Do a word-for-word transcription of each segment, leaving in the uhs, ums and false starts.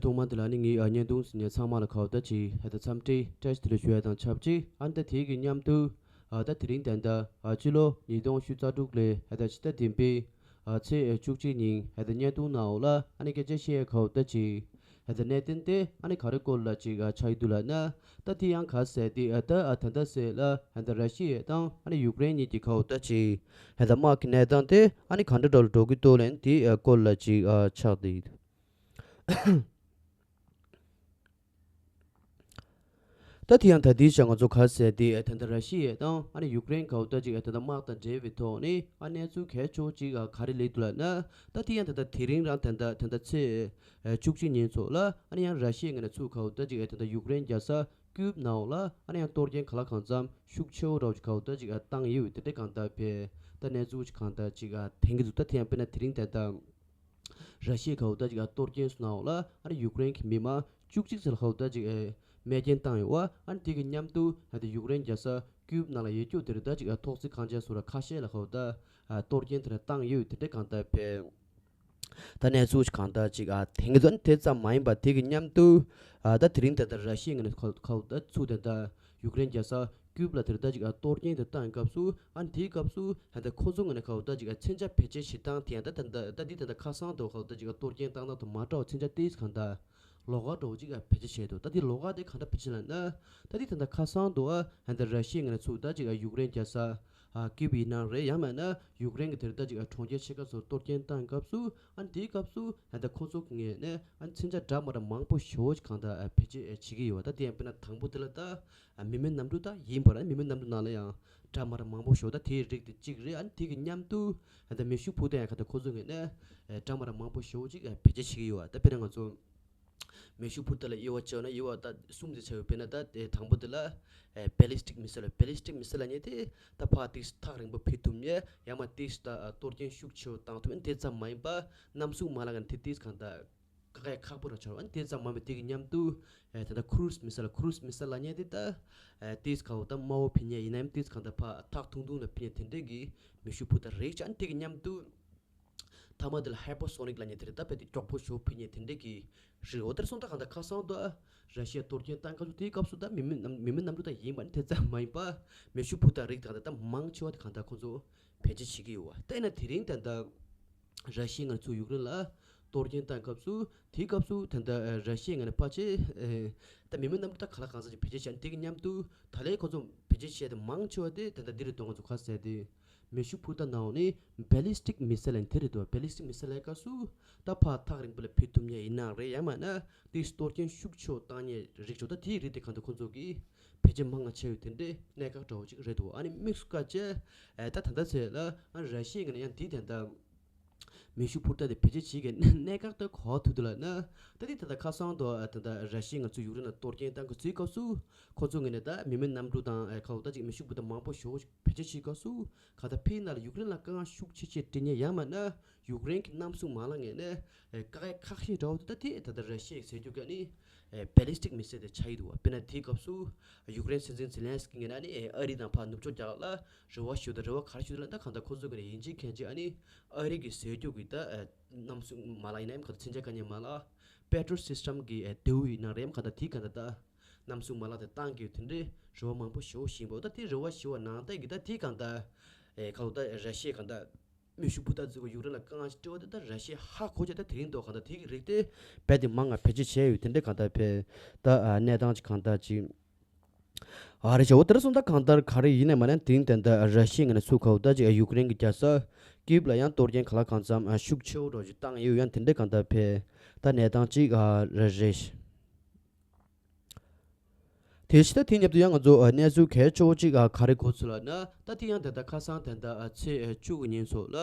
ཐོག་མ་དེ་ལ་ནི་ངའི་ཨ་བརྙན་ཐུང་གཟིགས་མཁན་ཚང་མ་ལ་ཁ་བ་ད་ཅིག་ཧ་ད་འཚམས་འདྲི་བཀྲ་ཤིས་བདེ་ལེགས་ཞུ་ཡ་དང་ཆབས་ཅིག་ཨ་ནི་ད་དེའི་གི་མཉམ་དུ་ཨ་ད་དེ་རིང་ད་ད་ཨ་སྤྱི་ལོ་ཉིས་སྟོང་ཆིག་སྟོང་དྲུག་ལོའི་ཧ་ད་ཕྱི་ཟླ་བདུན་པའི་ཨ་ཚེས་བཅུ་གཅིག་ཉིན་ཧ་ད་བརྙན་ཐུང་ནང་འོག་ལ་ཨ་ནི་སྐད་ཆ་བཤད་ཡ་ཁ་བ་ད་ཅིག་ཧ་ད་གནད་དོན་དེ་ཨ་ནི་ག་རེ་སྐོར་ལ་ཅིག་ཨ་ཆགས་ཡོད་འདུག་ལབ་ན། ད་དེ་ཡང་ག་ཟེར་དེ་ཨ་ད་ཨ་ད་ད་ཟེར་ལ་ཧ་ད་ར་ཤི་ཡ་དང་ཨ་ནི་ཡུཀ་རེན་གཉིས་ཀྱི་ཁ་བ་ད་ཅིག་ཧ་ད་དམག་གི་གནས་སྟངས་དེ་ཨ་ནི་ག་འདྲ་འདྲ་ལ་འགྲོ་གི་འདུག་ལབ་ན་དེ་ཨ་སྐོར་ལ་ཅིག་ཨ་ཆགས་དེ། ད་དེ་ཡང་ད་དེའི་ཆ་ང་ཚོ་ག་ཟེར་དེ་ད་ལྟ་ར་ཤི་ཡ་དང་ཨ་ནི་ཡུཀ་རེན་ག་བ་ད་ཅིག་ད་ལྟ་དམག་དང་འབྲེལ་བའི་ཐོག་ནས་ཨ་གནས་ཚུལ་གལ་ཆེ་བོ་ཅིག་ག་རེ་སླེབས་འདུག་ལབ་ན། ད་དེ་ཡང་ད་ལྟ་དེ་རིང་རང་ད་ལྟ་ད་ལྟ་ཚེས་བཅུ་གཅིག་ཉིན་ཚོ་ལ་ཨ་ནི་ཡང་ར་ཤི་ཡའི་ངོས་ནས་ཚུར་ག་བ་ད་ཅིག་ད་ལྟ་ཡུཀ་རེན་རྒྱལ་ས་ཀིབ་ནང་ལ་ཨ་ནི་ཡང་གཏོར་སྐྱོན་གང་ལ་གང་འཚམ་ཤུགས་ཆེ་བོ་འདྲ་བོ་ཅིག་ག་བ་ད་ཅིག་བཏང་ཡོད་དེ་འདྲ་གང་ལྟར་བས་ད་གནས་ཚུལ་ཅིག་གང་ལྟར་ཅིག་ཐོན་གྱི་འདུག་ད་དེ་ཡང་དཔེར་ན་དེ་རིང་ད་ལྟ། ར་ཤི་ཡའི་ག་བ་ད་ཅིག་གཏོར་སྐྱོན་སོང་ནའང་ལ་ཨ་ནི་ཡུཀ་རེན་གྱི་མི་མང་བཅུ་གཅིག་ཙམ་ལ་ག་བ་ད་ཅིག་ཨེ་རྨས་སྐྱོན་བཏང་ཡོད་པ། ཨ་ནི་དེ་གི་མཉམ་དུ་ཨ་དེ་ཡུཀ་རེན་རྒྱལ་ས་ཀིབ་ནང་ལ་ཡོད་རྒྱུ་དེར་ད་ཅིག་ཨ་ཐོག་བརྩེགས་ཁང་ཆེན་སོགས་ལ་ཁ་ཤས་ལ་ག་བ་ད་ཨ་གཏོར་སྐྱོན་དེ་འདྲ་བཏང་ཡོད་དེ་འདྲ་གང་ལྟར་བས། ད་གནས་ཚུལ་ཞིག་གང་ལྟར་ཅིག་ཨ་དེང་གི་ཚོ་ཨ་ནི་དེ་ཙམ་མ་ཡིན་པ་དེ་གི་མཉམ་དུ་ཨ་ད་དེ་རིང་ད་ལྟ་ར་ཤི་ཡའི་ངོས་ནས་ག་ག་བ་ད་ཚུར་ད་ལྟ་ཡུཀ་རེན་རྒྱལ་ས་ཀིབ་ལ་དེར་ད་ཅིག་ཨ་གཏོར་སྐྱོན་དེ་བཏང་སྐབས་སུ་ཨ་ནི་དེའི་སྐབས་སུ་ཨ་ད་ཁོ་ཚོ་ངོས་ནས་ག་བ་ད་ཅིག་ཨ་མཚོན་ཆ་བེད་སྤྱོད་བྱེད་སྟངས་དེ་ཡང་ད་ད་ད་ད་འདི་ད་ད་ཁ་སང་དུ་ག་བ་ད་ཅིག་ཨ་གཏོར་སྐྱོན་བཏང་སྟངས་དང་མ་འདྲ་བ་མཚོན་ཆ་ཏིས་གང་ལྟར་ལོགས་ཀ་འདྲ་བོ་ཅིག་ཨ་བེད་སྤྱོད་བྱས་འདུག་ད་འདི་ལོགས་ཀ་དེ་གང་འདྲ་བེད་སྤྱོད་ལབ་ན། ད་འདི་ད་ད་ཁ་སང་དུ་ཨ་ཨ་ད་ར་ཤི་ཡའི་ངོས་ནས་ཚུར་ད་ཅིག་ཨ་ཡུཀ་རེན་རྒྱལ་ས་ཨ་ཀིབ་ཡིན་ནའང་རེད། ཡང་མིན་ན་ཡུཀ་རེན་གྱི་དེར་ད་ཅིག་ཨ་གྲོང་ཁྱེར་ཆེ་ཁག་ཚོར་གཏོར་སྐྱོན་བཏང་སྐབས་སུ་ཨ་ནི་དེའི་སྐབས་སུ་ཨ་ད་ཁོ་ཚོ་གི་ངོས་ནས་ཨ་ནི་མཚོན་ཆ་འདྲ་མ་འདྲ་མང་པོ་ཞེ་པོ་ཅིག་གང་ལྟར་ཨ་བེད་སྤྱོད་ཨ་བྱེད་ཀྱི་ཡོད་པ། ད་དེ་ཡང་དཔེར་ན་དང་པོ་དེ་ལ་ད་ཨ་མི་མེད་གནམ་གྲུ་ད་ཡིན་པ་ར། མི་མེད་གནམ་གྲུ་ནང་ལ་ཡང་འདྲ་མ་འདྲ་མང་པོ་ཞེ་པོ་ད་དེའི་རིགས་དེ་གཅིག་རེད། ཨ་ནི་དེ་གི་མཉམ་དུ་ཨ་ད་མེ་ཤུགས་འཕུར་མདའ་ཡང་ག་ད་ཁོ་ཚོ་ངོས་ནས་ཨ་འདྲ་མ་འདྲ་མང་པོ་ཞེ་པོ་ཅིག་ཨ་བེད་སྤྱོད་བྱེད་ཀྱི་ཡོད་པ། ད་དཔེར་ན་ང་ཚོ་མེ་ཤུགས་འཕུར་མདའ་ལ་དབྱེ་བ་བྱས་ན་དབྱེ་བ་ད་གསུམ་དེ་ཆགས་ཡོད། དཔེར་ན་ད་དེ་དང་པོ་དེ་ལ་ཨེ་ballistic missile། ballistic missile་ལབ་མཁན་དེ་ད་ཕར་ཏིས་ཐག་རིང་པོ་འཕུར་ཐུབ་མཁན། ཡང་མིན་ན་ཏིས་ད་ཨ་གཏོར་སྐྱོན་ཤུགས་ཆེ་བོ་བཏང་ཐུབ་མཁན་དེ་ཙམ་མ་ཡིན་པ་གནམ་གཟུགས་མ་ལག་གི་དེ་ཏིས་གང་ལྟར་དཀའ་ངལ་ཁག་པོ་རང་ཆགས་པ། དེ་ཙམ་མ་ཡིན་པ་དེ་གི་མཉམ་དུ་ཨེ་ད་ལྟ་cruise missile། cruise missile་ལབ་མཁན་དེ་ད་ཨེ་ཏིས་གང་ལྟར་དམའ་བོ་འཕུར་མཁན་ཡིན་ནའང་ཏིས་གང་ལྟར་ཕར་ཐག་ཐུང་ཐུང་ལ་འཕུར་མཁན་དེ་འདྲས་ཀྱི་མེ་ཤུགས་འཕུར་མདའ་རིགས་ཅིག་ཨ་ནི་དེ་གི་མཉམ་དུ། མཐའ་མ་དེ་ལ་hypersonic་ལབ་མཁན་དེ་རེད། ད་དཔེ་དེ་མགྱོགས་པོ་ཞེ་པོ་འཕུར་མཁན་དེ་འདྲས་ཀྱི་རིགས། འོ་དེར་སོང་ད་གང་ལྟར་ཁ་སང་དུ་ཨ་ར་ཤི་ཡ་གཏོར་སྐྱོན་བཏང་སྐབས་སུ་དེའི་སྐབས་སུ་ད་མི་མེད་གནམ་མི་མེད་གནམ་གྲུ་ད་ཡིན་པ་ནི་དེ་ཙམ་མ་ཡིན་པ་མེ་ཤུགས་འཕུར་མདའ་རིགས་དང་ད་ད་མང་ཆེ་བ་དེ་གང་ལྟར་ཁོ་ཚོ་བེད་སྤྱོད་བྱེད་ཀྱི་ཡོད་པ། ད་ཡིན་ན་དེ་རིང་ད་ལྟ་ར་ཤི་ཡའི་ངོས་ནས་ཚུར་ཡུཀ་རེན་ལ་གཏོར་སྐྱོན་བཏང་སྐབས་སུ་དེའི་སྐབས་སུ་ད་ལྟ་ར་ཤི་ཡའི་ངོས་ནས་ཕལ་ཆེར་ད་མི་མེད་གནམ་གྲུ་ད་གང་ལ་གང་འཚམ་ཅིག་བེད་སྤྱོད་བྱས། དེ་གི་མཉམ་དུ་ད་ལན་ཁོ་ཚོ་བེད་སྤྱོད་བྱས་ཏེ་མང་ཆེ་བ་དེ་ད་ལྟ་འདི་རེད་འདུག་ང་ཚོ་ག་ཟེར་དེ། མེ་ཤུགས་འཕུར་མདའ་ནང་ནས་ballistic missile་ཡང་དེ་རེད་འདུག ballistic missile་ལབ་སྐབས་སུ་ད་ཕར་ཐག་རིང་པོ་ལ་འཕུར་ཐུབ་མཁན་ཡིན་ནའང་རེད། ཡང་མིན་ན་དེ་གཏོར་སྐྱོན་ཤུགས་ཆེ་བོ་བཏང་མཁན་རིགས་ཆོག་ད་དེའི་རིགས་དེ་གང་ལྟར་ཁོ་ཚོ་གིས་བེད་སྤྱོད་མང་ང་ཆེ་བའི་དེ་འདྲའི་གནད་འགག་འདྲ་བོ་ཅིག་རེད་འདུག་ཨ་ནི་དམིགས་སུ་བཀར་བྱས་ཨེ་ད་ད་ལྟ་ཚེ་ལ་ཨ་ར་ཤི་ཡའི་ངོས་ནས་ཡང་དེ་ད་ལྟ་མེ་ཤུགས་འཕུར་མདའ་དེ་བེད་སྤྱོད་བྱེད་མཁན་གནད་འགག་ད་ག་པར་ཐུག་འདུག་ལབ་ན། ད་དེ་ད་ལྟ་ཁ་སང་དུ་ཨ་ད་ལྟ་ར་ཤི་ཡས་ང་ཚོ་ཡུཀ་རེན་ལ་གཏོར་སྐྱོན་བཏང་གི་ཚུལ་སྐབས་སུ་ཁོ་ཚོ་ངོས་ནས་ད་མི་མེད་གནམ་གྲུ་དང་ཨེ་ཁ་ལོ་ད་ཅིག་མེ་ཤུགས་འཕུར་མདའ་མང་པོ་ཞེ་པོ་ཅིག་བེད་སྤྱོད་བྱེད་སྐབས་སུ་ག་ད་ཕའི་ནང་ལ་ཡུཀ་རེན་ལ་དཀའ་ངལ་ཤུགས་ཆེ་ཆེ་འཕྲད་མཁན་ཡང་མིན་ན་ཡུཀ་རེན་གྱི་གནམ་གཟུགས་མ་ལག་ངོས་ནས་ཨེ་དཀའ་ངལ་ཁག་ཤས་འདྲ་བོ་དེ་ད་དེ་ད་ལྟ་ར་ཤི་ཡས་ཟེར་རྒྱུ་ག་ནི་ཨེ་ballistic missile་དེ་ཆགས་ཀྱི་འདུག་བ། དཔེར་ན་དེའི་སྐབས་སུ་ཡུཀ་རེན་སྲིད་འཛིན་ཛེ་ལན་སི་ཀི་ངོས་ནས་ཨ་ནི་ཨེ་ཨ་རི་དང་ཕར་ནུབ་ཕྱོགས་རྒྱ་གར་ལ་རེ་བ་ཞུ་དང་རེ་བ་ག་རེ་ཞུ་དང་ལབ་ན། གང་ལྟར་ཁོ་ཚོ་གི་ནས་ཡིན་གཅིག་མིན་གཅིག་ཨ་ནི་ཨ་རི་གི་ཟེར་རྒྱུ་གི་ད་ཨ་གནམ་གཟུགས་མ་ལག་ཡིན་ནའི་གང་ལྟར་མཚོན་ཆ་དཀའ་ངལ་མ་ལག Patriot system་གི་ཨ་མདེའུ་ཡིན་ན་རེད། གང་ལྟར་དེའི་གང་ལྟར་ད་གནམ་གཟུགས་མ་ལག་དེ་བཏང་གི་དེ་འདྲའི་རེ་བ་མང་པོ་ཞེ་པོ་ཞིག་ཡིན་པ། ད་དེ་རེ་བ་ཞུ་བ་ནང་བཞིན་གི་ད་དེའི་གང་ལྟར་ཨེ་གང་ལྟར་ད་ར་ཤི་ཡས་གང་ལྟར་མེ་ཤུགས་འཕུར་མདའ་བརྒྱབ་ཡུཀ་རེན་ལ་དཀའ་ངལ་ཞིག་སྤྲད་པ་དེ་ད་ར་ཤི་ཡས་ཧ་གོ་བྱས། ད་དེ་རིང་ཐོག་གང་ལྟར་དེ་གི་རིགས་དེ་རྦད་དེ་མང་ང་བེད་སྤྱོད་བྱས་ཡོད། དེ་འདྲའི་གང་ལྟར་བས་ད་ཨ་གནས་སྟངས་ཅིག་གང་ལྟར་ཅིག་ཨ་རེ་བྱ་བ་དེར་སོང་ད་གང་ལྟར་ག་རེ་ཡིན་ནའི་མ་ནའི་དེ་རིང་ད་ལྟ་ར་ཤི་ཡའི་ངོས་ནས་ཚུར་ག་བ་ད་ཅིག་ཡུཀ་རེན་གྱི་རྒྱལ་ས་ཀིབ་ལ་ཡང་གཏོར་སྐྱོན་གང་ལ་གང་འཚམ་ཤུགས་ཆེ་བོ་འདྲ་ཞིག་བཏང་ཡོད། ཡང་དེ་འདྲའི་གང་ལྟར་བས་ད་གནས་སྟངས་ཅིག་ཨ་རེ་རེད། དེ་བཞིན་ད་དེ་མཉམ་དུ་ཡང་ང་ཚོ་ཨ་གནས་ཚུལ་གལ་ཆེ་བོ་ཅིག་ཨ་ག་རེ་གོ་ཚུལ་ལབ་ན། ད་དེ་ཡང་ད་ལྟ་ཁ་སང་ད་ལྟ་ཨ་ཚེས་ཨ་བཅུ་གི་ཉིན་སོགས་ལ་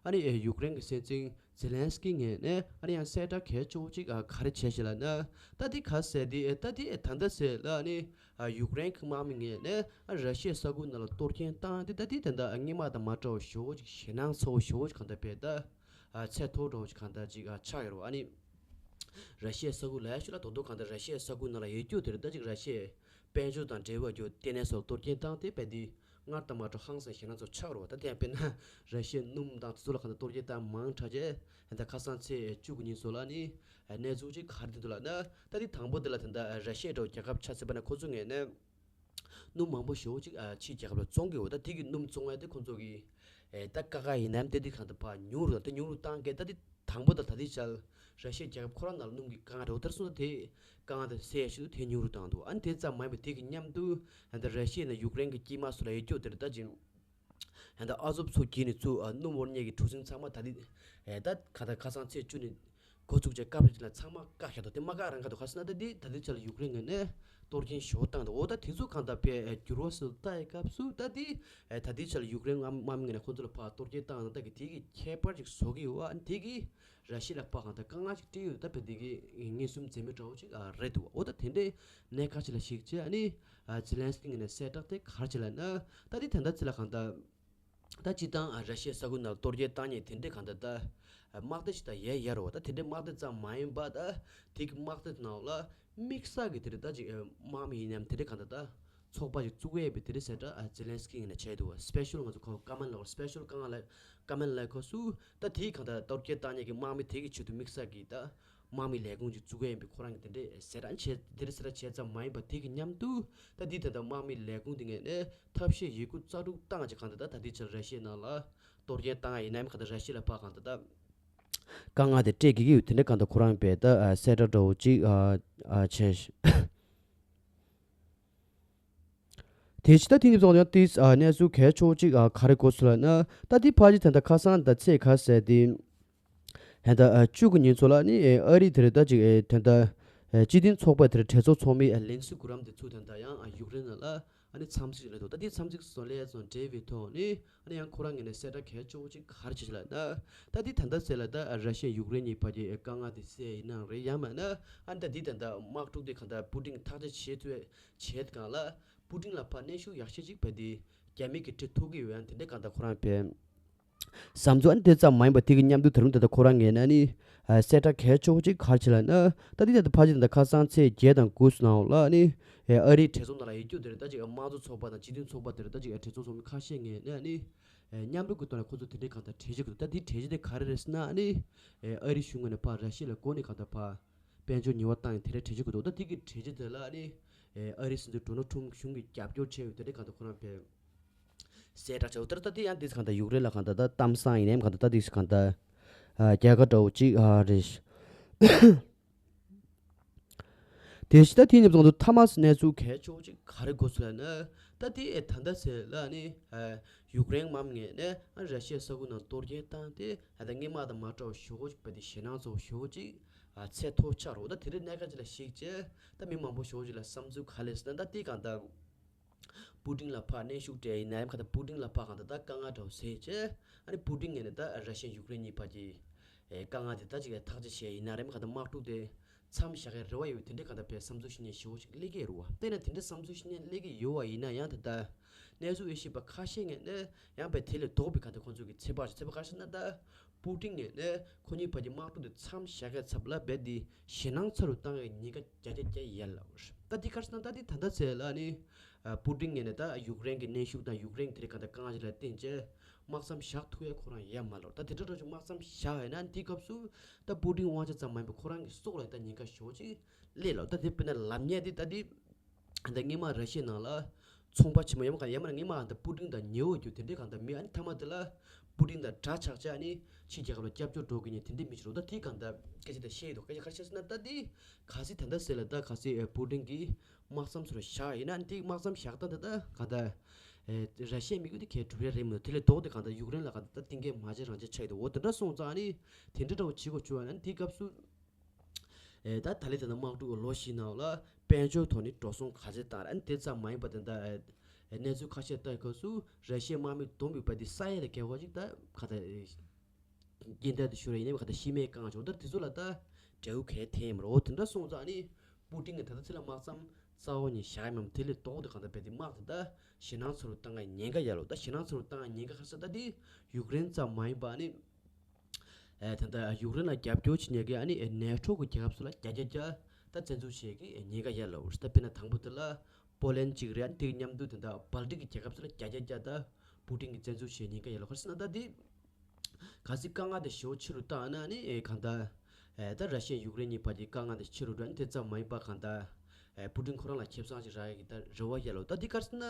ཨ་ནི་ཨ་ཡུཀ་རེན་གྱི་སྲིད་འཛིན་ཛེ་ལན་སི་ཀི་ངོས་ནས་ཨ་ནི་ཡང་གསལ་བསྒྲགས་གལ་ཆེ་བོ་ཅིག་ཨ་ག་རེ་བྱས་ཤག་ལབ་ན། ད་དེ་ག་ཟེར་དེ་ཨ་ད་དེ་ཨ་ད་ལྟ་ཟེར་ལ་ཨ་ནི་ཨ་ཡུཀ་རེན་གྱི་དམག་མི་ངོས་ནས་ཨ་ར་ཤི་ཡའི་ས་ཁུལ་ནང་ལ་གཏོར་སྐྱོན་བཏང་དེ་ད་དེ་ད་ལྟ་ཨ་སྔོན་མ་དང་མ་འདྲ་བ་ཞེ་པོ་ཅིག་ཞེད་སྣང་ཚ་བོ་ཞེ་པོ་ཅིག་གང་ལྟར་བས་ད་ཨ་ཚད་མཐོ་འདྲ་བོ་ཅིག་གང་ལྟར་ཅིག་ཨ་ཆགས་ཡོད་རེད་བ། ཨ་ནི། ར་ཤི་ཡའི་ས་ཁུལ་ལ་ཡ་ཤུ་ལ་རྡོག་རྡོག་གང་ལྟར་ར་ཤི་ཡའི་ས་ཁུལ་ནང་ལ་ཡོད་རྒྱུ་དེ་རེད། ད་ཅིག་ར་ཤི་ཡའི་དཔལ་འབྱོར་དང་འབྲེལ་བ་རྒྱུ་ལྟེ་གནས་སོགས་གཏོར་སྐྱོན་བཏང་སྟེ་བས་འདི་ སྔར་དང་མ་འདྲ་ཧང་སང་ཞེད་སྣང་ཚོ་ཆགས་རོགས། ད་དེ་ཡང་དཔེར་ན་ར་ཤི་ཡའི་སྣུམ་དང་དེ་ཚོ་ལ་གང་ལྟར་གཏོར་སྐྱོན་བཏང་མང་དྲགས་རྗེས་ད་ཁ་སང་ཚེས་བཅུ་དགུ་ཉིན་ཚོ་ལ་ནི་གནས་ཚུལ་ཅིག་ག་རེ་འདུག་ལབ་ན། ད་དེ་དང་པོ་དེ་ལ་ད་ལྟ་ར་ཤི་ཡ་འདྲ་བོ་རྒྱལ་ཁབ་ཆ་བཞག་པ་ན་ཁོ་ཚོ་ངོས་ནས་སྣུམ་མང་པོ་ཞེ་པོ་ཅིག་ཨ་ཕྱིའི་རྒྱལ་ཁབ་ལ་བཙོང་གི་ཡོད། ད་དེ་གི་སྣུམ་བཙོང་ཡ་དེ་ཁོང་ཚོ་གི་ཨེ་ད་ཀ་ཁ་ཡིན་ནའི་དེ་དེ་གང་ལྟར་ཕར་ཉུང་རུ་དང་དེ་ཉུང་རུ་བཏང་གི། ད་དེ་དང་པོ་དང་ད་ལྟའི་ཆར་ར་ཤི་ཡའི་རྒྱལ་ཁབ་ཁོ་རང་ནང་ལ་སྣུམ་གྱི་དཀའ་ངལ་འདྲ་བོ་དེར་སོང་ཙང་དེ་དཀའ་ངལ་དེ་སེལ་ཡ་ཆེད་དུ་དེ་ཉུང་རུ་བཏང་འདུག་ཨ་ནི་དེ་ཙམ་མ་ཡིན་པར་དེ་གི་མཉམ་དུ་ཨ་ད་ར་ཤི་ཡ་ནས་ཡུཀ་རེན་གྱི་དཀྱིལ་མ་སུ་ལ་ཡོད་རྒྱུ་དེར་ད་ཅིང་ཨ་ད་ཨ་ཛོབ་མཚོ་དཀྱིལ་ནས་ཚུར་ཨ་སྣུམ་དབོར་མཁན་གྱི་གྲུ་གཟིངས་ཚང་མ་ད་དེ་ཨེ་ད་ག་ད་ཁ་སང་ཚེས་བཅུ་ནས་འགོ་བཙུགས་བྱས་སྐབས་རེ་ལ་ཚང་མ་བཀག་བཞག་འདུག་དེ་མ་བཀག་རང་བཀག་འདུག་ག་ཟེར་ན་ད་དེ་ད་ལྟའི་ཆར་ལ་ཡུཀ་རེན་ངོས་ནས་གཏོར་སྐྱོན་ཞེ་པོ་བཏང་འདུག་འོ་ད་དེ་ཚོ་གང་ལྟར་དཔེ་འགྱུར་བ་སུ་ལྟ་ཡི་སྐབས་སུ་ད་དེ་ད་ལྟའི་ཆར་ལ་ཡུཀ་རེན་དམག་མི་ངོས་ནས་ཁོང་ཚོ་ལ་ཕར་གཏོར་སྐྱོན་བཏང་ན་ད་གི་དེ་གི་ཁྱད་པར་ཅིག་བཟོ་གི་ཡོད་པ། ཨ་ནི་དེ་གི་ར་ཤི་ཡ་ལ་ཕར་གང་ལྟར་དཀའ་ངལ་ཅིག་སྤྲད་ཡོད། ད་དཔེ་དེ་གི་མངོན་སུམ་འཛེམ་མེད་འདྲ་བོ་ཅིག་རེད་འདུག་འོ་ད་དེ་འདྲའི་གནད་འགག་ཅིག་ལ་གཞིགས་བྱས་ཨ་ནི་ཛེ་ལན་སི་ཀི་ངོས་ནས་གསལ་བསྒྲགས་དེ་ག་རེ་བྱས་ལབ་ན། ད་དེ་ད་ལྟ་ཚེ་ལ་གང་ལྟར་ད་སྤྱིར་བཏང་ཨ་ར་ཤི་ཡའི་ས་ཁུལ་ནང་གཏོར་སྐྱོན་བཏང་མཁན་དེ་འདྲས་གང་ལྟར་ད་ཨ་དམག་སྡེ་ཞིག་ད་ཡོད་ཡོད་རེད་བ། ད་དེ་འདྲའི་དམག་སྡེ་ཙམ་མ་ཡིན་པ་ད་དེ་གི་དམག་སྡེ་ནང་ལ་དམིགས་བསལ་གྱི་དེ་འདྲ་ད་ཅིག་ཨ་དམག་མི་ཡིན་ནམ་དེ་འདྲས་གང་ལྟར་ད་ཚོགས་པ་ཞིག་བཙུགས་ཡས་པའི་དེ་འདྲས་གསལ་བསྒྲགས་ཨ་ཛེ་ལན་སི་ཀི་ངོས་ནས་བྱས་འདུག་བ། སི་པེ་ཤལ་ང་ཚོ་ཁོ་ཀ་མན་ལ་སི་པེ་ཤལ་དཀའ་ངལ་ལ་ཀ་མན་ལ་ཁོ་སུ་ད་དེའི་གང་ལྟར་གཏོར་སྐྱོན་བཏང་མཁན་གྱི་དམག་མི་དེ་གི་ཆེད་དུ་དམིགས་བསལ་གྱི་ད་དམག་མི་ལས་ཁུངས་ཅིག་བཙུགས་ཡས་ཡིན་པའི་ཁོ་རང་གི་དེ་འདྲས་ཟེར་ར་བྱས། དེ་འདྲས་ཟེར་ར་བྱས་ཙམ་མ་ཡིན་པ་དེ་གི་མཉམ་དུ་ད་འདི་ད་ལྟ་དམག་མི་ལས་ཁུངས་དེ་ངོས་ནས་ཐབས་ཤེས་ཡོད་རྒུ་རྩལ་སྤྲུགས་བཏང་བྱས་གང་ལྟར་ད་ད་ལྟའི་ཆར་ར་ཤི་ཡའི་ནང་ལ་གཏོར་སྐྱོན་བཏང་ཡ་ཡིན་ནའི་གང་ལྟར་ར་ཤི་ཡ་ལ་ཕར་གང་ལྟར་ད་དཀའ་ངལ་དེ་སྤྲད་ཀྱི་ཡོད། དེ་འདྲས་གང་ལྟར་ཁོ་རང་པས་ད་གསལ་བསྒྲགས་འདྲ་བོ་ཅིག་བྱས། དེ་ཕྱི་ད་དེ་ནི་བཟུང་ཡང་ཏིས་གནས་ཚུལ་གལ་ཆེ་བོ་ཅིག་ག་རེ་གོ་སོང་ལབ་ན། ད་དེ་ཕ་ཅི་ད་ལྟ་ཁ་སང་ད་ཚེས་ག་ཟེར་དེ། ད་ལྟ་བཅུ་དགུ་ཉིན་ཚོ་ལ་ནི་ཨ་རི་དེར་ད་ཅིག་ད་ལྟ་སྤྱི་མཐུན་ཚོགས་པ་དེར་གྲོས་ཚོགས་ཚོགས་མི་ལིན་སི་གུ་རམ་དེ་ཚུར་ད་ལྟ་ཡང་ཡུཀ་རེན་ནང་ལ་ཨ་ནི་འཚམས་གཟིགས་སླེབས་འདུག་ད་དེ་འཚམས་གཟིགས་སུ་སླེབས་སོང་འབྲེལ་བའི་ཐོག་ནི་ཨ་ནི་ཡང་ཁོ་རང་ངོས་ནས་གསལ་བསྒྲགས་གལ་ཆེ་བོ་ཅིག་ག་རེ་བྱས་ལབ་ན། ད་དེ་ད་ལྟ་ཚེ་ལ་ད་ར་ཤི་ཡ་ཡུཀ་རེན་གཉིས་བར་གྱི་དཀའ་ངལ་དེ་སེལ་ཡིན་ནའང་རེད། ཡང་མིན་ན་ཨ་ནི་ད་དེ་ད་ལྟ་དམག་འཁྲུག་དེ་གང་ལྟར་པུ་ཏིན་ཐག་གཅོད་བྱེད་ཐུབ་བྱེད་སྒང་ལ་པུ་ཏིན་ལ་ཕར་གནོན་ཤུགས་ཡག་ཤོས་ཅིག་བས་དེ་རྒྱ་མི་གིས་སྤྲད་ཐུབ་ཀྱི་ཡོད། ཡང་དེ་འདྲ་གང་ལྟར་ཁོ་རང་བས་བསམ་ཚུལ་ཨ་ནི་དེ་ཙམ་མ་ཡིན་པ་དེ་གི་མཉམ་དུ་ད་རུང་ད་ལྟ་ཁོ་རང་ངོས་ནས་ནི་ཨ་གསལ་བསྒྲགས་གལ་ཆེ་བོ་ཅིག་ག་རེ་བྱས་ལབ་ན། ད་དེ་ད་ལྟ་ཕ་ཅི་ད་ལྟ་ཁ་སང་ཚེས་བརྒྱད་དང་དགུ་ནང་ལ་ནི་ཨ་རིའི་གྲོས་ཚོགས་ནང་ལ་ཡོད་རྒྱུ་དེ་རེད། ད་ཅིག་དམངས་གཙོ་ཚོགས་པ་དང་སྤྱི་མཐུན་ཚོགས་པ་དེ་རེད། ད་ཅིག་གྲོས་ཚོགས་ཚོགས་མི་ཁ་ཤས་ངོས་ནས་ནི་ཨ་མཉམ་རུབ་ཀྱི་ཐོག་ནས་ཁོ་ཚོ་དེ་འདྲའི་གང་ལྟར་གྲོས་ཆོད་ཀྱི་འདུག་ད་དེ་གྲོས་ཆོད་དེ་ག་རེ་རེད་ཟེར་ན་ནི་ཨ་རིའི་གཞུང་ངོས་ནས་ཕར་ར་ཤི་ཡ་ལ་མགོ་ནས་གང་ལྟར་ཕར་དཔལ་འབྱོར་ཉེས་པ་བཏང་ཡིན་དེ་འདྲའི་གྲོས་ཆོད་ཀྱི་འདུག་ད་དེ་གི་གྲོས་ཆོད་དེ་ལ་ནི་ཨ་རིའི་སྲིད་འཛིན་ཌོ་ནལ་ཊམ་གཞུང་གིས་རྒྱབ་སྐྱོར་བྱས་ཡོད་དེ་འདྲའི་གང་ལྟར་ཁོ་རང་བས་གསལ་བསྒྲགས་བྱས་འདུག་ད་ལྟ་དེ་ཡང་དེ་གང་ལྟར་ཡུཀ་རེན་ལ་གང་ལྟར་ད་གཏམ་བཟང་ཡིན་ནའི་གང་ལྟར་ད་དེ་གང་ལྟར་རྒྱལ་ཁ་འདྲ་བོ་ཅིག་རེད། དེ་བཞིན་ད་དེ་ནས་བཟུང་དུ་ཐ་མ་གནས་ཚུལ་གལ་ཆེ་བོ་ཅིག་ག་རེ་གོ་སོང་ལབ་ན། ད་དེ་ད་ལྟ་ཚེ་ལ་ནི་ཡུཀ་རེན་དམག་མི་ངོས་ནས་ར་ཤི་ཡའི་ས་ཁུལ་ནང་གཏོར་སྐྱོན་བཏང་སྟེ་ད་སྔོན་མ་དང་མ་འདྲ་བ་ཞེ་པོ་ཅིག་བས་དེ་ཞེད་སྣང་ཚ་བོ་ཞེ་པོ་ཅིག་ཚད་མཐོ་ཆགས་རེད། ད་དེ་རིང་གནད་འགག་ཅིག་ལ་གཞིགས་བྱས་ད་མི་མང་པོ་ཞེ་པོ་ཅིག་ལ་བསམ་ཚུལ་ག་རེ་སླེབས་ཟེར་ན། ད་དེ་གང་ལྟར་པུ་ཏིན་ལ་ཕར་གནོན་ཤུགས་སྤྲད་ཡིན་ནའི་གང་ལྟར་པུ་ཏིན་ལ་ཕར་གང་ལྟར་ད་དཀའ་ངལ་འདྲ་བོ་སེལ་བྱས་ཨ་ནི་པུ་ཏིན་ངོས་ནས་ད་ར་ཤི་ཡ་ཡུཀ་རེན་གཉིས་བར་གྱི་ཨེ་དཀའ་ངལ་དེ་ད་ཅིག་ཐག་གཅོད་བྱས་ཡིན་ན་རེད། མ་གང་ལྟར་དམག་འཁྲུག་དེ་མཚམས་བཞག་གི་རེ་བ་ཡོད་དེ་འདྲའི་གང་ལྟར་བས་བསམ་ཚུལ་བཤད་མཁན་ཞེ་པོ་ཅིག་སླེབས་ཀྱི་རེད་བ། དེ་ན་དེ་འདྲའི་བསམ་ཚུལ་བཤད་མཁན་སླེབས་ཀྱི་ཡོད་བ་ཡིན་ན་ཡང་ད་ལྟ་གནས་ཚུལ་དབྱེ་ཞིབ་པ་ཁ་ཤས་ངོས་ནས་ཡང་བས་དེ་ལས་ལྡོག་པའི་གང་ལྟར་ཁོང་ཚོ་གི་ཚོད་དཔག་ཞིག་ཚོད་དཔག་ག་རེ་ཟེར་ན་ད། པུ་ཏིན་ངོས་ནས་ཁོ་གཉིས་བར་གྱི་དམག་འཁྲུག་དེ་མཚམས་བཞག་གི་ཚབ་ལ་རྦད་དེ་ཞེད་སྣང་ཚ་རུ་བཏང་བའི་ཉེན་ཁ་བརྒྱ་ཆ་བརྒྱ་ཡོད་ལབ་རེད། ད་འདི་ག་རེ་ཟེར་ན་ད་འདི་ད་ལྟ་ཚེ་ལ་ནི་ཨ་པུ་ཏིན་ངོས་ནས་ད་ཡུཀ་རེན་གྱི་གནོན་ཤུགས་དང་ཡུཀ་རེན་དེ་རིང་གང་ལྟར་དཀའ་ངལ་ཞིག་ལ་བརྟེན་བྱས་དམག་མཚམས་བཞག་ཐུབ་ཡ་ཁོ་རང་ཡོད་མ་རེད། ད་དེ་འདྲ་འདྲ་ཅིག་དམག་མཚམས་བཞག་ཡོད་ན་འདི་སྐབས་སུ་ད་པུ་ཏིན་དབང་ཆ་ཙམ་མ་ཡིན་པར་ཁོ་རང་གི་སྲོག་ལ་ད་ཉེན་ཁ་ཞེ་པོ་ཅིག་སླེབས་ལབ། ད་དེ་དཔེར་ན་ལབ་མཁན་དེ་ད་འདི། ད་སྔོན་མ་ར་ཤི་ཡའི་ནང་ལ་ཚོང་པ་ཆེན་མོ་ཡང་མ་ག་ཡང་མ་ན་སྔོན་མ་ད་པུ་ཏིན་དང་ཉེ་བོ་རྒྱུ་དེ་འདྲའི་གང་ལྟར་མི་ཨ་ནི་མཐའ་མ་དེ་ལ་པུ་ཏིན་དང་འདྲ་ཆགས་བྱས་ཨ་ནི་ཕྱི་རྒྱལ་ཁབ་ལ་སྐྱབས་བཅོལ་འགྲོ་དགོས་མཁན་དེ་འདྲའི་མི་ཞིག་རེད། ད་དེ་གང་ལྟར་སྐད་ཆ་དེ་བཤད་ཡོད་འདུག་སྐད་ཆ་ག་རེ་བཤད་ཟེར་ན་ད་དེ་གལ་སྲིད་ད་ལྟ་ཟེར་ལ་ད་གལ་སྲིད་པུ་ཏིན་གྱིས་དམག་མཚམས་ཚུར་བཞག་ཡིན་ན་ཨ་ནི་དེ་དམག་མཚམས་བཞག་སྟངས་དེ་ད་གང་ལྟར་ར་ཤི་ཡའི་དམིགས་ཡུལ་དེ་གས་འགྲུབ་ཡ་རེད་མི་འདུག་དེ་ལས་ལྡོག་སྟེ་གང་ལྟར་ཡུཀ་རེན་ལ་གང་ལྟར་ད་གཏིང་སྐྱེས་མ་བྱས་རང་བྱས་ཆགས་ཡོད་འདུག་འོ་དེ་འདྲ་སོང་ཙང་ཨ་ནི་དེ་འདྲ་འདྲ་བོ་བྱེད་དགོས་བྱུང་བ་ན་ཨ་ནི་དེ་སྐབས་སུ། ཨེ་ད་ད་ལི་ད་ལྟ་དམག་འཁྲུག་ལོ་བཞི་ནང་ལ་དཔལ་འབྱོར་ཐོག་ནས་འགྲོ་སོང་ག་ཚད་བཏང་ར། ཨ་ནི་དེ་ཙམ་མ་ཡིན་པ་དེ་འདྲ་ཨེ་གནས་ཚུལ་ཁ་ཤས་ལྟ་སྐབས་སུ་ར་ཤི་ཡའི་དམག་མི་བསྡོམས་པའི་བར་དེ་ས་ཡ་ལ་བརྒལ་བ་ཅིག་ད་ག་ད་རྐྱེན་འདས་དུ་ཤོར་ཡིན་ནའི་ག་ད་ཤི་རྨས་བསྐྱངས་བྱུང་། ད་དེ་ཚོ་ལ་ད་འབྲས་བུ་གས་ཐེབས་མ་རེད། འོ་དེ་འདྲ་སོང་ཙང་ཨ་ནི་པུ་ཏིན་གྱིས་ད་ལྟ་ཚེ་ལ་དམག་མཚམས་རྩ་བ་ནས་བཞག་ཡ་མེད་མོད་དེ་ལས་ལྡོག་སྟེ་གང་ལྟར་བས་དེ་དམག་དེ་ད་ཞེད་སྣང་ཚ་རུ་བཏང་ཡ་ཉེན་ཁ་ཡོད་ལོ། ད་ཞེད་སྣང་ཚ་རུ་བཏང་ཡ་ཉེན་ཁ་ག་རེ་ཟེར་ད་དེ་ཡུཀ་རེན་ཙམ་མ་ཡིན་པ་ཨ་ནི། ཨེ་ད་ལྟ་ཡུཀ་རེན་ལ་རྒྱབ་སྐྱོར་བྱེད་མཁན་གྱི་ཨ་ནི་ཨེ་ནེ་ཊོ་གི་རྒྱལ་ཁབ་ཚོ་ལ་བརྒྱ་ཆ་བརྒྱ་ད་བཙན་འཛུལ་བྱེད་ཀྱི་ཉེན་ཁ་ཡོད་ལབ་རེད། ད་དཔེར་ན་དང་པོ་དེ་ལ་ པོ་ལན་གཅིག་རེད། དེ་མཉམ་དུ་དེ་འདྲ་བལ་ཏིག་གི་རྒྱལ་ཁབ་ཚོ་ལ་བརྒྱ་ཆ་བརྒྱ་ད་པུ་ཏིན་གྱིས་བཙན་འཛུལ་བྱེད་ཉེན་ཁ་ཡོད་ལ། ག་རེ་ཟེར་ན་ད་དེ་གལ་སྲིད་དཀའ་ངལ་དེ་ཞེ་པོ་ཆེ་རུ་བཏང་ན་ནི་ཨེ་གང་ལྟར་ཨེ་ད་ར་ཤི་ཡ་ཡུཀ་རེན་གཉིས་བར་གྱི་དཀའ་ངལ་དེ་ཆེ་རུ་འགྲོ་ནི་དེ་ཙམ་མ་ཡིན་པ་གང་ལྟར་ཨེ་པུ་ཏིན་ཁོ་རང་ལ་ཁེ་བཟང་ཞིག་རག་ཡ་གི་ད་རེ་བ་ཡོད་ལ། ད་དེ་ག་རེ་ཟེར་ན་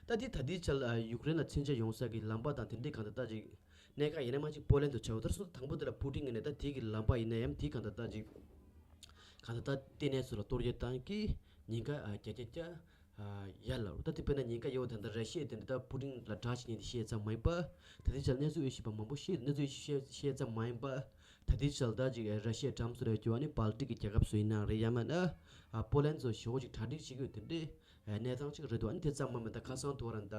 ད་དེ་ད་ལྟའི་ཆར་ཨ་ཡུཀ་རེན་ལ་མཚོན་ཆ་ཡོང་ས་གི་ལམ་པ་དང་དེ་འདྲའི་གང་ལྟར་ད་ཅིག་གནད་འགག་ཡིན་ན་མ་ཅིག་པོ་ལན་དུ་ཆགས་ཡོད། ད་སོ་དང་པོ་དེ་ལ་པུ་ཏིན་གྱི་ནས་ད་དེ་གི་ལམ་པ་ཡིན་ན་ཡང་དེ་གང་ལྟར་ད་ཅིག་གང་ལྟར་ད་ལྟེ་གནས་ཚོ་ལ་གཏོར་རྒོལ་བཏང་གི་ཉེན་ཁ་ཨ་བརྒྱ་ཆ་བརྒྱ་ཨ་ཡར་ལ། ད་དེ་དཔེར་ན་ཉེན་ཁ་ཡོད་དེ་འདྲ་ར་ཤི་ཡས་དེ་འདྲ་ད་པུ་ཏིན་ལ་དགྲ་བྱེད་ཉེན་དེ་བཤད་ཙམ་མ་ཡིན་པ། ད་ལྟའི་ཆར་གནས་ཚུལ་དབྱེ་ཞིབ་པ་མང་པོ་ཤེས་འདུག་གནས་ཚུལ་དབྱེ་ཞིབ་བཤད་བཤད་ཙམ་མ་ཡིན་པ། ད་ལྟའི་ཆར་ད་ཅིག་ར་ཤི་ཡ་ཌམ་སུ་རེད་ཀྱི་བ་ནི་བལ་ཏིག་གི་རྒྱལ་ཁབ་སུ་ཡིན་ན་རེད། ཡང་མིན་ན་ཨ་པོ་ལན་ཚོ་ཞེ་པོ་ཅིག་གྲ་སྒྲིག་བྱེད་ཀྱི་ཡོད་དེ་འདྲའི་ཨ་གནས་སྟངས་ཅིག་རེད་འདུག་ཨ་ནི་དེ་ཙམ་མ་མིན་ད་ཁ་སང་དུ་བ་ར་ད་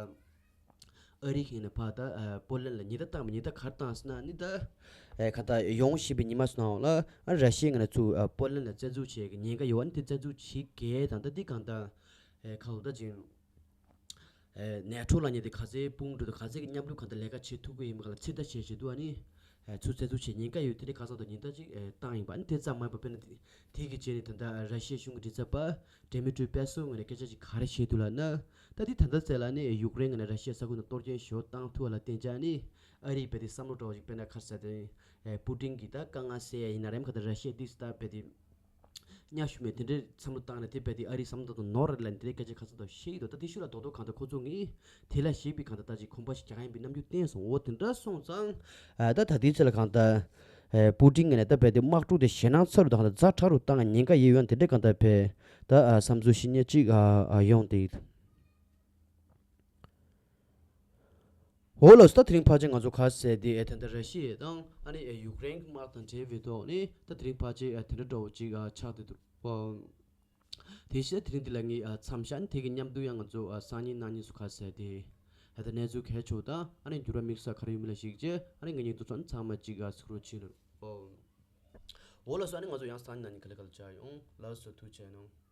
ཨ་རི་གིས་ནས་ཕར་ད་ཨ་པོ་ལན་ལ་ཉེན་བརྡ་བཏང་བ། ཉེན་བརྡ་ག་རེ་བཏང་ཟེར་ན་ནི་ད་ཨ་ག་ད་ཡོང་བཞིན་པའི་ཉི་མ་སུ་ནང་ལ་ཨ་ར་ཤི་ཡ་ངོས་ནས་ཚུར་ཨ་པོ་ལན་ལ་བཙན་འཛུལ་བྱེད་ཀྱི་ཉེན་ཁ་ཡོད་པ་ནི་དེ་བཙན་འཛུལ་བྱེད་གལ་དང་ད་འདི་གང་ལྟར་ཨ་ག་ལ་ད་ཅིང་ཨ་ནེ་ཊོ་ལ་ཉེ་དེ་ག་ཚད་དཔུང་འགྲོ་དང་ག་ཚད་ཀྱི་མཉམ་རུབ་གང་ལྟར་ལས་ཀ་བྱེད་ཐུབ་ཀྱི་ཡིན་པ་ག་ལ་ཚིག་ཐག་བཅད་བྱེད་དུས་ཨ་ནི་ཨ་ཚུར་བཙན་འཛུལ་བྱེད་ཉེན་ཁ་ཡོད། དེ་ནི་ཁ་སང་དུ་ཉེན་བརྡ་ཅིག་ཨ་བཏང་ཡིན་པ། ཨ་ནི་དེ་ཙམ་མ་ཡིན་པ་དཔེར་ན་དེ་དེ་གི་རྗེས་ནས་ད་ལྟ་ར་ཤི་ཡའི་གཞུང་གི་མགྲིན་ཚབ་པ་ཌི་མི་ཏྲི་པེ་སོ་ངོས་ནས་སྐད་ཆ་ཅིག་ག་རེ་བཤད་འདུག་ལབ་ན། ད་དེ་ད་ལྟ་ཚད་ལ་ནི་ཡུཀ་རེན་ངོས་ནས་ར་ཤི་ཡ་ས་ཁུལ་ནང་གཏོར་སྐྱོན་ཞེ་པོ་བཏང་ཐུབ་པ་ལ་བརྟེན་བྱས་ནི་ཨ་རིས་རྦད་དེ་བསམ་བློ་འདྲ་བོ་ཅིག་དཔེར་ན་ག་རེ་ཟེར་དེ་ཨེ་པུ་ཏིན་གྱིས་ད་དཀའ་ངལ་སེལ་ཡ་ཡིན་ན་རེད། ག་ད་ར་ཤི་ཡ་ཏིས་ད་རྦད་དེ་གཉའ་ཞུམ་མེད་དེ་འདྲའི་བསམ་བློ་བཏང་ནས་དེ་རྦད་དེ་ཨ་རིའི་བསམ་བློ་དང་ནོར་རེད་ལབ་ནས་དེ་འདྲའི་སྐད་ཆ་ཁ་ཚ་དང་བཤད་ཀྱི་འདུག་ད་དེ་ཤུགས་ལ་རྡོག་རྡོག་གང་ལྟར་ཁོ་ཚོ་ངས་དེ་ལ་ཞིག་པའི་གང་ལྟར་ད་ཅིག་གོམ་པ་ཞིག་རྒྱག་ཡིན་པའི་རྣམ་འགྱུར་བསྟན་སོང་། འོ་དེ་འདྲ་སོང་ཙང་ཨ་ད་ད་དེའི་ཚེ་ལ་གང་ལྟར་ཨེ་པུ་ཏིན་ངོས་ནས་ད་རྦད་དེ་དམག་འཁྲུག་དེ་ཞེད་སྣང་ཚ་རུ་དང་གང་ལྟར་ཛ་དྲག་རུ་བཏང་ཉེན་ཁ་ཡོད་ཡོད་དེ་འདྲའི་གང་ལྟར་བས་ད་ཨ་བསམ་ཚུལ་ཞིག་ཉེ་གཅིག་ཨ་ཨ་ཡོང་དེ། འོ་ལགས་སོ། ད་དེ་རིང་ཕལ་ཆེར་ང་ཚོ་ག་རེ་ཟེར་དེ་ཨེ་ད་ལྟ་ར་ཤི་ཡ་དང་ཨ་ནི་ཨེ་ཡུཀ་རེན་གྱི་དམག་དང་འབྲེལ་བའི་ཐོག་ནས་ད་དེ་རིང་ཕལ་ཆེར་ཨེ་དེ་འདྲ་འདྲ་བོ་ཅིག་ཨ་ཆགས་བསྡད་འདུག་པ། དེ་བཞིན་དེ་རིང་འདི་ལ་ངས་ཨ་མཚམས་བཞག་ནས་དེ་གི་མཉམ་དུ་ཡང་ང་ཚོ་ཨ་སང་ཉིན་གནངས་ཉིན་སུ་ག་རེ་ཟེར་དེ་ཨེ་ད་གནས་ཚུལ་གལ་ཆེ་བ་དང་ཨ་ནི་འགྱུར་བ་དམིགས་བསལ་ག་རེ་ཡོད་མེད་ལ་གཞིགས་རྗེས་ཨ་ནི་ངེད་གཉིས་འདུ་ཚོགས་ནི་ཚང་མ་ཅིག་ཨ་གཟིགས་རོགས་བྱེད་ལ། འོ་ལགས་སོ། ཨ་ནི་ང་ཚོ་ཡང་སང་ཉིན་གནངས་ཉིན་ག་ལེ་ག་ལེ་མཇལ་ཡོང་། ལགས་སོ། ཐུགས་རྗེ་གནང་།